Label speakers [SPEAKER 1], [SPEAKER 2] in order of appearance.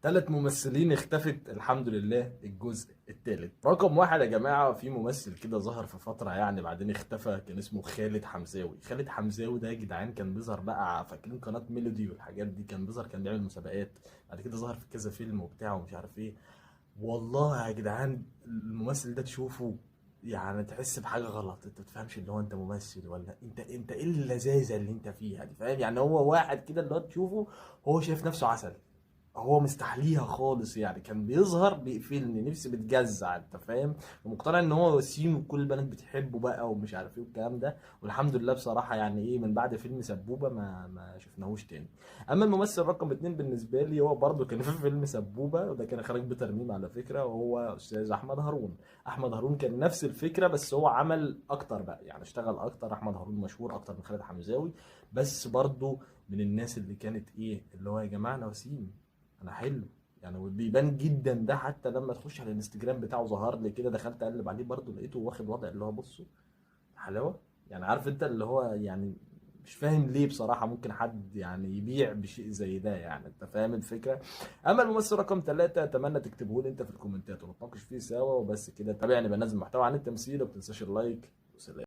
[SPEAKER 1] ثلاث ممثلين اختفت الحمد لله الجزء الثالث. رقم واحد يا جماعة، في ممثل كده ظهر في فترة يعني بعدين اختفى، كان اسمه خالد حمزاوي. خالد حمزاوي ده يا جدعان كان بيظهر بقى، فاكرين قناة ميلودي والحاجات دي، كان بيظهر، كان بيعمل مسابقات، بعد كده ظهر في كذا فيلم وبتاع ومش عارف ايه. والله يا جدعان الممثل ده تشوفه يعني تحس بحاجة غلط، انت متفهمش اللي هو انت ممثل ولا انت ايه اللذاذة اللي انت فيها دي، فاهم يعني؟ هو واحد كده اللي هو تشوفه هو شايف نفسه عسل، هو مستحليها خالص يعني. كان بيظهر بيقفلني نفسي، بتجزع، انت فاهم؟ ومقتنع ان هو وسيم وكل البنات بتحبه بقى ومش عارف ايه والكلام ده. والحمد لله بصراحة يعني ايه، من بعد فيلم سبوبة ما شفناهوش تاني. اما الممثل رقم اتنين بالنسبة لي، هو برضه كان في فيلم سبوبة، وده كان خارج بترميم على فكرة، وهو استاذ احمد هارون. احمد هارون كان نفس الفكرة، بس هو عمل اكتر بقى يعني، اشتغل اكتر. احمد هارون مشهور اكتر من خالد حمزاوي، بس برضه من الناس اللي كانت ايه، اللي هو يا جماعة انا وسيم، انا حلو يعني، وبيبان جدا ده. حتى لما تخش على الانستجرام بتاعه ظهر لي كده، دخلت اقلب عليه برضه لقيته واخد وضع اللي هو بصوا حلاوة يعني، عارف انت اللي هو يعني مش فاهم ليه بصراحة ممكن حد يعني يبيع بشيء زي ده يعني، انت فاهم الفكرة؟ اما الممثل رقم 3 اتمنى تكتبه لي انت في الكومنتات ونتناقش فيه سوا. وبس كده، تابعني، بنزل محتوى عن التمثيل، وما تنساش ال like، وسلام.